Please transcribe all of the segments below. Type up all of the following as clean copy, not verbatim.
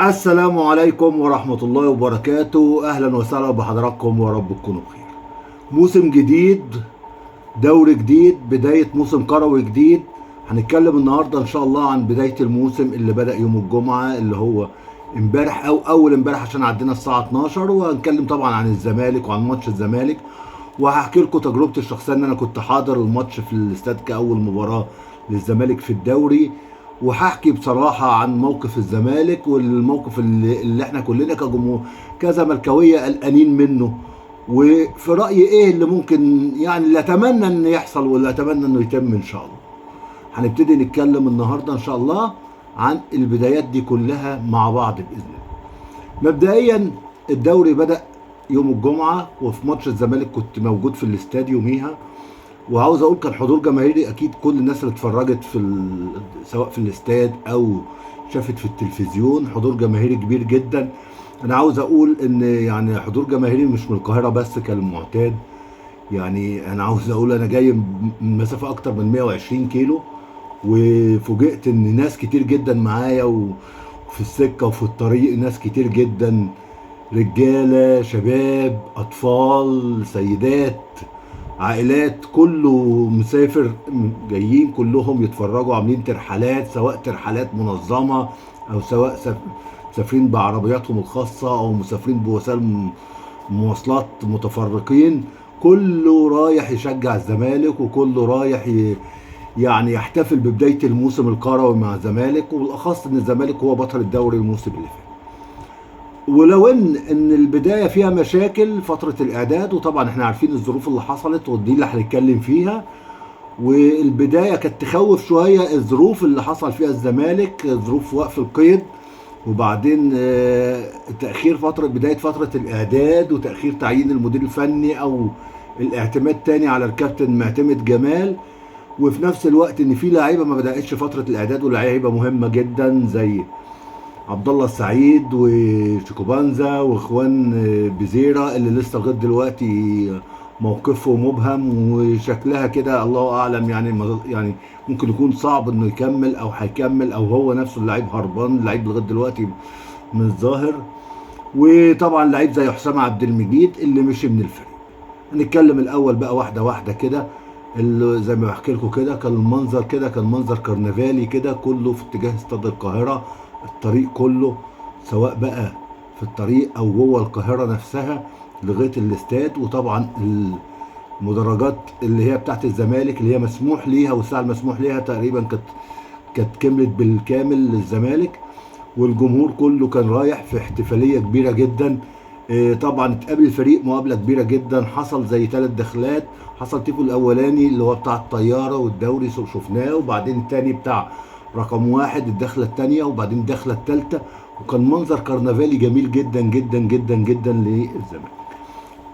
السلام عليكم ورحمة الله وبركاته. أهلا وسهلا بحضراتكم، ورب تكونوا بخير. موسم جديد، دوري جديد، بداية موسم كروي جديد. هنتكلم النهاردة إن شاء الله عن بداية الموسم اللي بدأ يوم الجمعة اللي هو امبارح أو أول امبارح عشان عدينا الساعة 12، وهنتكلم طبعا عن الزمالك وعن ماتش الزمالك، وهحكي لكم تجربتي الشخصية إن أنا كنت حاضر الماتش في الاستاد كأول مباراة للزمالك في الدوري، وهحكي بصراحة عن موقف الزمالك والموقف اللي احنا كلنا كجمهور كزملكاوية قلقانين منه، وفي رأيي ايه اللي ممكن يعني اللي اتمنى انه يحصل واللي اتمنى انه يتم ان شاء الله. هنبتدي نتكلم النهاردة ان شاء الله عن البدايات دي كلها مع بعض بإذن الله. مبدئيا الدوري بدأ يوم الجمعة، وفي ماتش الزمالك كنت موجود في الاستاد يوميها، وعاوز اقول كان حضور جماهيري، اكيد كل الناس اللي اتفرجت سواء في الاستاد او شافت في التلفزيون حضور جماهيري كبير جدا. انا عاوز اقول ان يعني حضور جماهيري مش من القاهرة بس كالمعتاد، يعني انا عاوز اقول انا جاي من مسافة اكتر من 120 كيلو، وفوجئت ان ناس كتير جدا معايا وفي السكة وفي الطريق، ناس كتير جدا، رجالة، شباب، اطفال، سيدات، عائلات، كله مسافر، جايين كلهم يتفرجوا، عاملين ترحلات، سواء ترحلات منظمة او سواء مسافرين بعربياتهم الخاصة او مسافرين بوسائل مواصلات متفرقين، كله رايح يشجع الزمالك، وكله رايح يعني يحتفل ببداية الموسم الكروي مع الزمالك، وبالأخص إن الزمالك هو بطل الدوري الموسم اللي فات. ولو إن البداية فيها مشاكل فترة الإعداد، وطبعا إحنا عارفين الظروف اللي حصلت ودي اللي هنتكلم فيها، والبداية كانت تخوف شوية الظروف اللي حصل فيها الزمالك، ظروف وقف القيد، وبعدين تأخير بداية فترة الإعداد، وتأخير تعيين المدير الفني أو الاعتماد تاني على الكابتن معتمد جمال، وفي نفس الوقت إن في لعيبة ما بدأتش فترة الإعداد، ولاعيبة مهمة جدا زي عبد الله السعيد وشيكوبانزا واخوان بزيرة اللي لسه لغاية دلوقتي موقفه مبهم وشكلها كده الله اعلم، يعني ممكن يكون صعب انه يكمل او هيكمل، او هو نفسه اللعيب هربان، اللعيب لغاية دلوقتي من الظاهر. وطبعا لعيب زي حسام عبد المجيد اللي مشي من الفريق. هنتكلم الاول بقى واحدة واحدة كده، اللي زي ما بحكي لكم كده كان المنظر كده، كان منظر كرنفالي كده، كله في اتجاه استاد القاهرة، الطريق كله سواء بقى في الطريق او جوه القاهرة نفسها لغاية الاستاد. وطبعا المدرجات اللي هي بتاعت الزمالك اللي هي مسموح ليها والساعة المسموح ليها تقريبا كانت كملت بالكامل للزمالك، والجمهور كله كان رايح في احتفالية كبيرة جدا. طبعا اتقابل الفريق مقابله كبيرة جدا، حصل زي 3 دخلات، حصل تيفو الاولاني اللي هو بتاع الطيارة والدوري شفناه، وبعدين الثاني بتاع رقم 1 الدخلة الثانية، وبعدين الدخلة الثالثة، وكان منظر كرنفالي جميل جدا جدا جدا جدا للزمالك.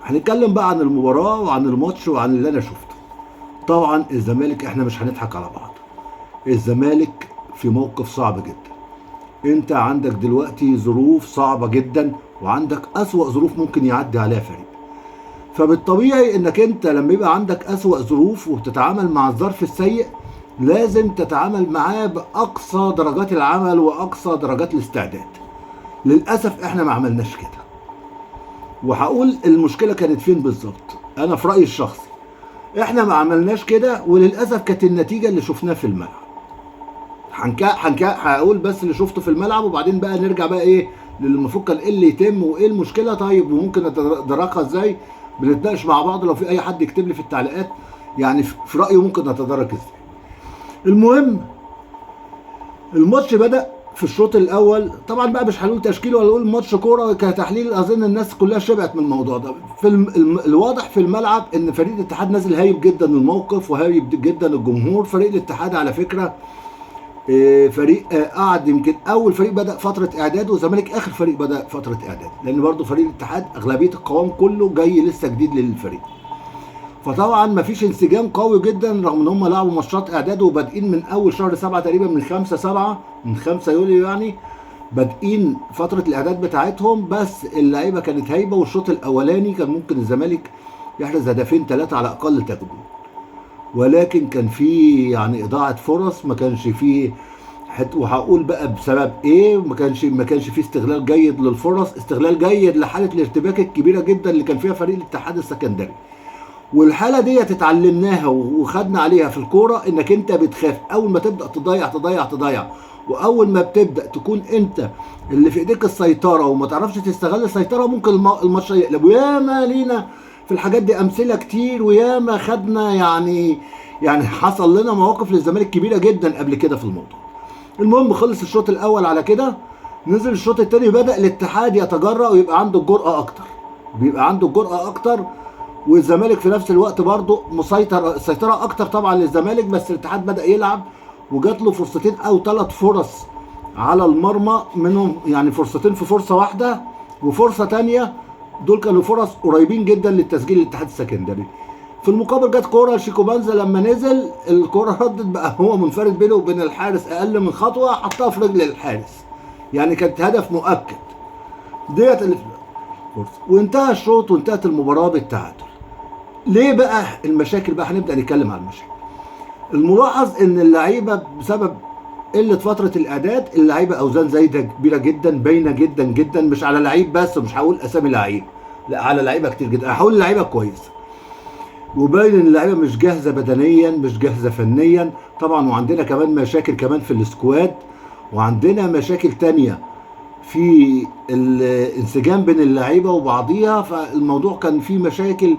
هنتكلم بقى عن المباراة وعن الماتش وعن اللي انا شفته. طبعا الزمالك احنا مش هنضحك على بعض، الزمالك في موقف صعب جدا. انت عندك دلوقتي ظروف صعبة جدا، وعندك اسوأ ظروف ممكن يعدي عليها فريق، فبالطبيعي انك انت لما يبقى عندك اسوأ ظروف وبتتعامل مع الظرف السيء لازم تتعامل معاه بأقصى درجات العمل وأقصى درجات الاستعداد. للأسف احنا ما عملناش كده، وهقول المشكلة كانت فين بالظبط. أنا في رأيي الشخصي احنا ما عملناش كده، وللأسف كانت النتيجة اللي شفناها في الملعب. هقول بس اللي شفته في الملعب، وبعدين بقى نرجع بقى ايه للي المفروض كان ايه اللي يتم وايه المشكلة، طيب وممكن نتداركها ازاي. بنتناقش مع بعض، لو في اي حد يكتب لي في التعليقات يعني في رأيه ممكن نتدارك ازاي. المهم الماتش بدأ في الشوط الأول، طبعا بقى مش هنقول تشكيل ولا نقول ماتش كورة كتحليل، أظن الناس كلها شبعت من الموضوع ده. في الواضح في الملعب إن فريق الاتحاد نازل هايب جدا الموقف وهايب جدا الجمهور. فريق الاتحاد على فكرة، فريق، قعد يمكن أول فريق بدأ فترة إعداد، والزمالك آخر فريق بدأ فترة إعداد، لأن برضه فريق الاتحاد أغلبية القوام كله جاي لسه جديد للفريق، فطبعا مفيش انسجام قوي جدا، رغم ان هم لعبوا ماتشات اعداد وبادئين من اول شهر 7 تقريبا، من 5/7، من 5 يوليو يعني بادئين فترة الاعداد بتاعتهم، بس اللعيبة كانت هايبه. والشوط الاولاني كان ممكن الزمالك يحرز هدفين 3 على اقل تقدير، ولكن كان في اضاعه فرص، ما كانش في وهقول بقى بسبب ايه. ما كانش فيه استغلال جيد للفرص، استغلال جيد لحاله الارتباك الكبيرة جدا اللي كان فيها فريق الاتحاد السكندري. والحالة دي اتعلمناها وخدنا عليها في الكورة، انك انت بتخاف اول ما تبدا تضيع تضيع تضيع، واول ما بتبدا تكون انت اللي في ايديك السيطرة وما تعرفش تستغل السيطرة ممكن الماتش يقلب. وياما لينا في الحاجات دي امثلة كتير، وياما خدنا يعني حصل لنا مواقف للزمالك كبيرة جدا قبل كده في الموضوع. المهم خلص الشوط الاول على كده، نزل الشوط الثاني بدا الاتحاد يتجرأ ويبقى عنده الجرأة اكتر، بيبقى عنده الجرأة اكتر، والزمالك في نفس الوقت برضه مسيطر، سيطرة اكتر طبعا للزمالك، بس الاتحاد بدا يلعب وجات له فرصتين او 3 فرص على المرمى، منهم يعني فرصتين في فرصة واحدة وفرصه ثانية، دول كانوا فرص قريبين جدا للتسجيل للاتحاد السكندري. في المقابل جت كورة لشيكو بانزا، لما نزل الكورة ردت بقى هو منفرد بينه وبين الحارس اقل من خطوة، حطها في رجل الحارس، يعني كانت هدف مؤكد ديت اللي فرصة. وانتهى الشوط وانتهت المباراة بالتعادل. ليه بقى المشاكل؟ بقى هنبدا نتكلم عن المشاكل. الملاحظ ان اللعيبة بسبب قلة فترة الاعداد، اللعيبة اوزان زايدة كبيرة جدا، باينة جدا جدا، مش على لعيب بس، مش هقول اسامي لعيب، لا على لعيبة كتير جدا، هقول لعيبة كويسة، وباين ان اللعيبة مش جاهزة بدنيا، مش جاهزة فنيا طبعا. وعندنا كمان مشاكل كمان في ال squad، وعندنا مشاكل تانية في الانسجام بين اللعيبة وبعضيها، فالموضوع كان فيه مشاكل،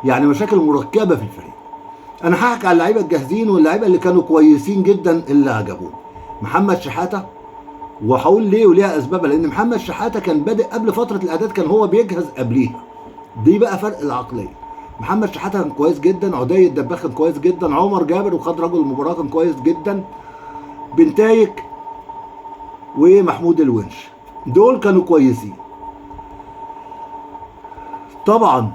يعني مشاكل مركبة في الفريق. انا هحكي على اللعيبة الجاهزين واللعيبة اللي كانوا كويسين جدا اللي عجبوني. محمد شحاته، وهقول ليه وليها اسبابها، لان محمد شحاته كان بادئ قبل فترة الاعداد، كان هو بيجهز قبليها، دي بقى فرق العقلية. محمد شحاته كان كويس جدا، عدي الدباغ كان كويس جدا، عمر جابر وخد رجل المباراة كان كويس جدا، بنتايك ومحمود الونش، دول كانوا كويسين. طبعا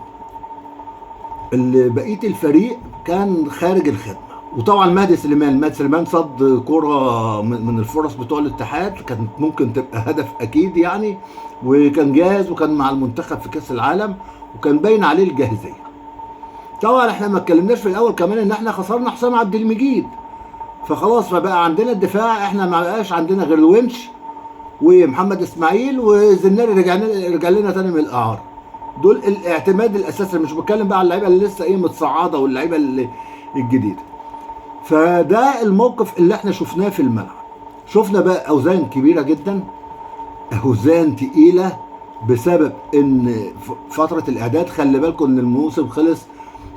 اللي بقية الفريق كان خارج الخدمة. وطبعا مهدي سليمان صد كرة من الفرص بتوع الاتحاد، كانت ممكن تبقى هدف اكيد يعني، وكان جاهز وكان مع المنتخب في كاس العالم وكان باين عليه الجاهزيه. طبعا احنا ما اتكلمناش في الاول كمان ان احنا خسرنا حسام عبد المجيد، فخلاص فبقى عندنا الدفاع، احنا ما بقاش عندنا غير الونش ومحمد اسماعيل وزناري، رجع لنا تاني من الاعارة. دول الاعتماد الاساسي، مش بتكلم بقى على اللعيبة اللي لسه ايه متصعده واللعيبة اللي الجديدة. فده الموقف اللي احنا شفناه في الملعب. شفنا بقى اوزان كبيرة جدا، اوزان تقيلة، بسبب ان فترة الاعداد، خلي بالكم ان الموسم خلص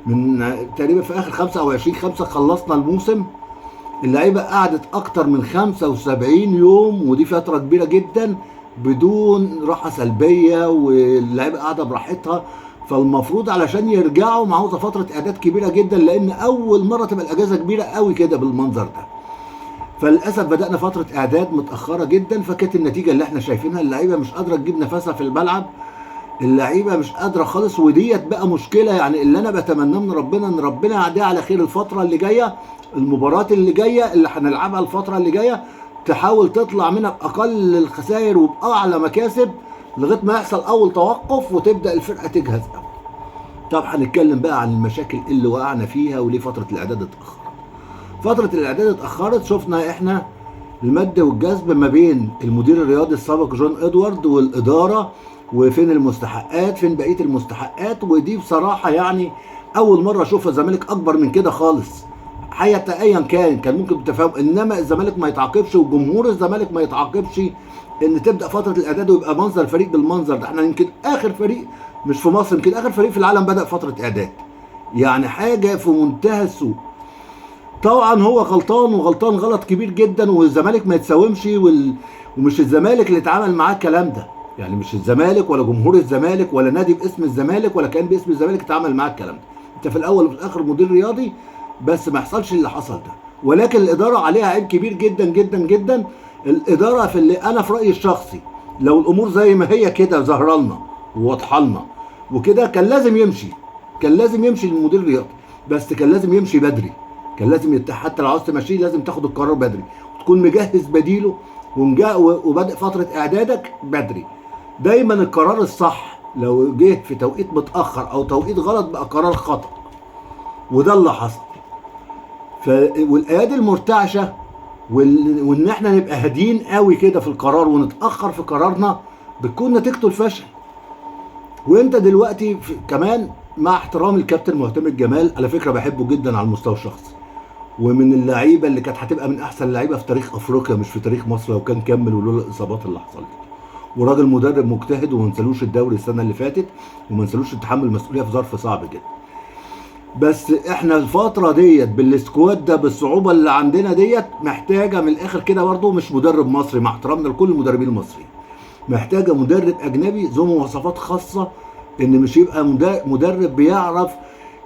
من تقريبا في اخر 25/5 خلصنا الموسم، اللعيبة قعدت اكتر من 75 يوم، ودي فترة كبيرة جدا بدون راحة سلبية، واللعيبة قاعدة براحتها. فالمفروض علشان يرجعوا عاوزه فترة اعداد كبيرة جدا، لان اول مرة تبقى الاجازة كبيرة قوي كده بالمنظر ده. فللاسف بدانا فترة اعداد متاخرة جدا، فكانت النتيجة اللي احنا شايفينها، اللعيبة مش قادرة تجيب نفسها في الملعب، اللعيبة مش قادرة خالص، وديت بقى مشكلة. يعني اللي انا بتمناه من ربنا ان ربنا يعديها على خير الفترة اللي جاية، المباراة اللي جاية اللي هنلعبها الفترة اللي جاية تحاول تطلع منها باقل الخسائر وباعلى مكاسب، لغاية ما يحصل اول توقف وتبدا الفرقة تجهز قوي. طب هنتكلم بقى عن المشاكل اللي وقعنا فيها وليه فترة الاعداد اتاخرت. فترة الاعداد اتاخرت، شفنا احنا المد والجذب ما بين المدير الرياضي السابق جون ادوارد والادارة، وفين المستحقات، فين بقية المستحقات. ودي بصراحة يعني اول مرة اشوف الزمالك اكبر من كده خالص، حتى ايا كان ممكن بتفاهم، انما الزمالك ما يتعاقبش وجمهور الزمالك ما يتعاقبش ان تبدا فترة الاعداد ويبقى منظر الفريق بالمنظر ده. احنا يمكن اخر فريق مش في مصر، يمكن اخر فريق في العالم بدا فترة اعداد، يعني حاجة في منتهى السوء. طبعا هو غلطان، وغلطان غلط كبير جدا، والزمالك ما يتساومش، ومش الزمالك اللي اتعامل معاه الكلام ده، يعني مش الزمالك ولا جمهور الزمالك ولا نادي باسم الزمالك ولا كان باسم الزمالك اتعامل معاه الكلام ده. انت في الاول وفي الاخر مدير رياضي، بس ما يحصلش اللي حصل ده. ولكن الادارة عليها عيب كبير جدا جدا جدا. الادارة في اللي انا في رايي الشخصي لو الامور زي ما هي كده ظاهره لنا وواضحة لنا وكده، كان لازم يمشي، كان لازم يمشي المدير الرياضي، بس كان لازم يمشي بدري، كان لازم حتى لو عاوز تمشيه لازم تاخد القرار بدري وتكون مجهز بديله وبادئ فترة اعدادك بدري. دايما القرار الصح لو جه في توقيت متاخر او توقيت غلط بقى قرار خطا، وده اللي حصل. والايادي المرتعشه وان احنا نبقى هاديين قوي كده في القرار ونتاخر في قرارنا بتكون نتيجته الفشل. وانت دلوقتي كمان مع احترام الكابتن معتمد جمال، على فكرة بحبه جدا على المستوى الشخصي، ومن اللعيبة اللي كانت هتبقى من احسن اللعيبة في تاريخ افريقيا مش في تاريخ مصر لو كان كمل ولولا الاصابات اللي حصلت. وراجل مدرب مجتهد، وما نسالوش الدوري السنة اللي فاتت، وما نسالوش تحمل المسؤولية في ظرف صعب جدا. بس احنا الفترة ديت بال squad ده بالصعوبه اللي عندنا ديت محتاجه من الاخر كده برضه مش مدرب مصري، مع احترامنا لكل المدربين المصريين، محتاجه مدرب اجنبي ذو مواصفات خاصة، ان مش يبقى مدرب بيعرف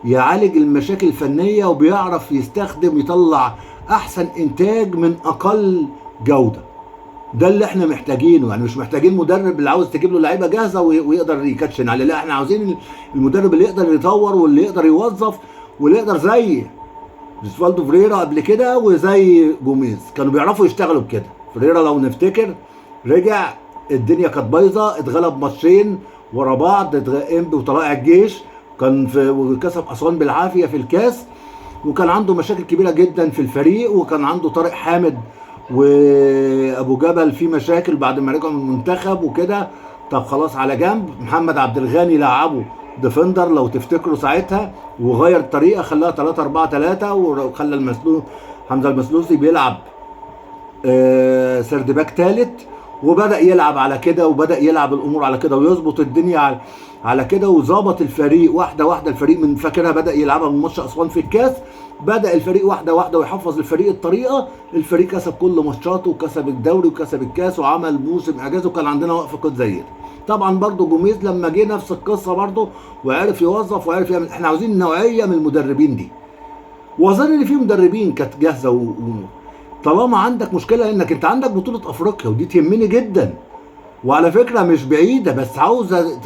يعالج المشاكل الفنية وبيعرف يستخدم يطلع احسن انتاج من اقل جوده. ده اللي احنا محتاجينه. يعني مش محتاجين مدرب اللي عاوز تجيب له لعيبة جاهزة ويقدر يكاتشن عليه، لا احنا عاوزين المدرب اللي يقدر يطور واللي يقدر يوظف واللي يقدر زي جوسفالدو فريرا قبل كده وزي جوميز، كانوا بيعرفوا يشتغلوا بكده. فريرا لو نفتكر رجع الدنيا كانت بايظة، اتغلب ماتشين ورا بعض، انبي وطلائع الجيش، كان في وكسب اسوان بالعافية في الكاس، وكان عنده مشاكل كبيرة جدا في الفريق، وكان عنده طارق حامد وابو جبل في مشاكل بعد ما رجعوا من المنتخب وكده. طب خلاص على جنب، محمد عبد الغني لعبه defender لو تفتكروا ساعتها، وغير الطريقة خلاها 3-4-3، وخلى المسلوس حمزة المسلوسي بيلعب third back ثالث، وبدا يلعب على كده، وبدا يلعب الامور على كده، ويظبط الدنيا على كده، وظبط الفريق واحدة واحدة. الفريق من فاكرها بدا يلعبها من ماتش اسوان في الكاس، بدا الفريق واحدة واحدة ويحفظ الفريق الطريقة. الفريق كسب كل ماتشاته وكسب الدوري وكسب الكاس وعمل موسم اعجاز، وكان عندنا وقفه قد زي ده. طبعا برضو جوميز لما جه نفس القصة برضو، وعرف يوظف وعرف يعمل. احنا عاوزين نوعية من المدربين دي، واظن ان في مدربين كانت جاهزة. طالما عندك مشكلة انك انت عندك بطوله افريقيا، ودي تهمني جدا، وعلى فكرة مش بعيدة، بس عاوزه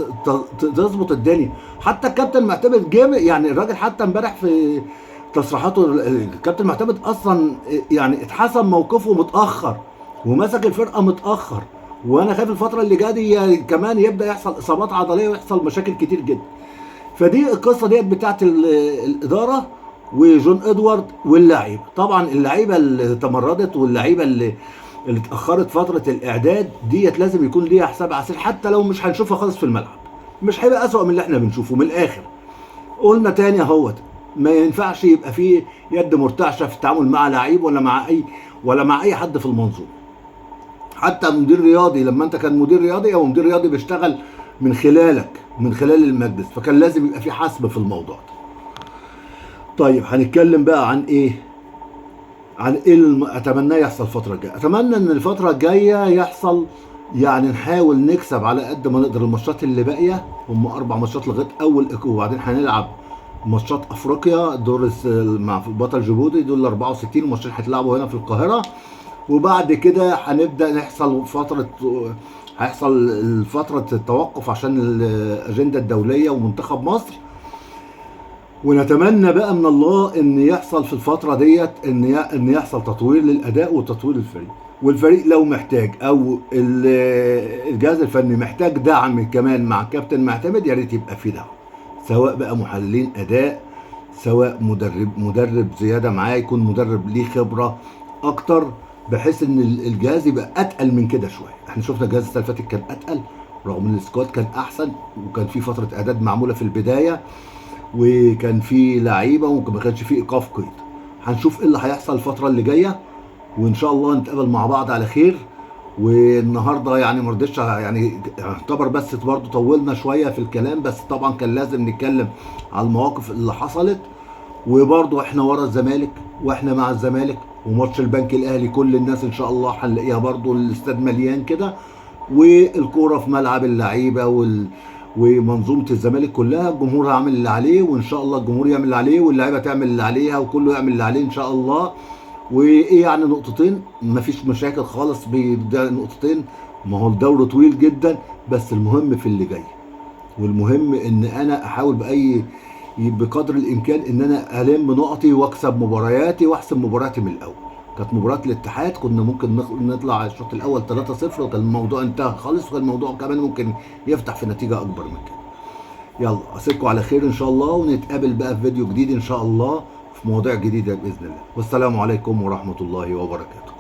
تظبط الدنيا. حتى الكابتن معتمد جامد، يعني الراجل حتى امبارح في تصريحاته الكابتن معتمد اصلا يعني اتحسم موقفه متاخر ومسك الفرقة متاخر، وانا خايف الفترة اللي جاية دي كمان يبدا يحصل اصابات عضلية ويحصل مشاكل كتير جدا. فدي القصة ديت بتاعت الادارة وجون ادوارد واللعيبة. طبعا اللعيبة اللي تمردت واللعيبة اللي اتاخرت فترة الاعداد ديت لازم يكون ليها حساب عسير، حتى لو مش هنشوفها خالص في الملعب، مش هيبقى اسوأ من اللي احنا بنشوفه. من الاخر قلنا تاني اهوت، ما ينفعش يبقى فيه يد مرتعشه في التعامل مع لعيب ولا مع اي حد في المنظومة. حتى مدير رياضي، لما انت كان مدير رياضي او مدير رياضي بيشتغل من خلالك من خلال المجلس، فكان لازم يبقى في حسم في الموضوع ده. طيب هنتكلم بقى عن ايه؟ عن ايه اللي اتمناه يحصل الفترة الجاية. اتمنى ان الفترة الجاية يحصل، يعني نحاول نكسب على قد ما نقدر الماتشات اللي باقية، هم 4 ماتشات لغاية اول، وبعدين هنلعب ماتشات افريقيا دور مع بطل جيبوتي دول 64 ماتشين هيتلعبوا هنا في القاهرة، وبعد كده هنبدا نحصل فترة، هيحصل فترة التوقف عشان الاجندة الدولية ومنتخب مصر. ونتمنى بقى من الله ان يحصل في الفترة ديت ان يحصل تطوير للاداء وتطوير الفريق، والفريق لو محتاج او الجهاز الفني محتاج دعم كمان مع كابتن معتمد، يا ريت يبقى في دعم، سواء بقى محللين اداء، سواء مدرب زيادة معاه، يكون مدرب ليه خبره اكتر، بحيث ان الجهاز يبقى اتقل من كده شوية. احنا شفنا الجهاز السنة اللي فاتت كان اتقل، رغم ان السكواد كان احسن وكان في فترة اعداد معمولة في البداية وكان في لعيبة وما كانش في ايقاف قيد. هنشوف ايه اللي هيحصل الفترة اللي جاية، وان شاء الله نتقابل مع بعض على خير. والنهارده يعني ما رضيتش، يعني اعتبر بس برضه طولنا شوية في الكلام، بس طبعا كان لازم نتكلم على المواقف اللي حصلت. وبرضه احنا ورا الزمالك واحنا مع الزمالك، وماتش البنك الاهلي كل الناس ان شاء الله هنلاقيها برضه الاستاد مليان كده، والكوره في ملعب اللعيبة ومنظومه الزمالك كلها. الجمهور هيعمل اللي عليه، وان شاء الله الجمهور يعمل اللي عليه، واللعيبة تعمل اللي عليها، وكله يعمل اللي عليه ان شاء الله. وايه يعني نقطتين، مفيش مشاكل خالص بنقطتين، ما هو الدوري طويل جدا، بس المهم في اللي جاي، والمهم ان انا احاول بقدر الامكان ان انا الم نقطي واكسب مبارياتي واحسم مباراتي من الاول. كانت مباراة الاتحاد كنا ممكن نطلع الشوط الاول 3-0 وكان الموضوع انتهى خالص، وكان الموضوع كمان ممكن يفتح في نتيجة اكبر من كده. يلا اسيبكم على خير ان شاء الله، ونتقابل بقى في فيديو جديد ان شاء الله في مواضيع جديدة باذن الله. والسلام عليكم ورحمة الله وبركاته.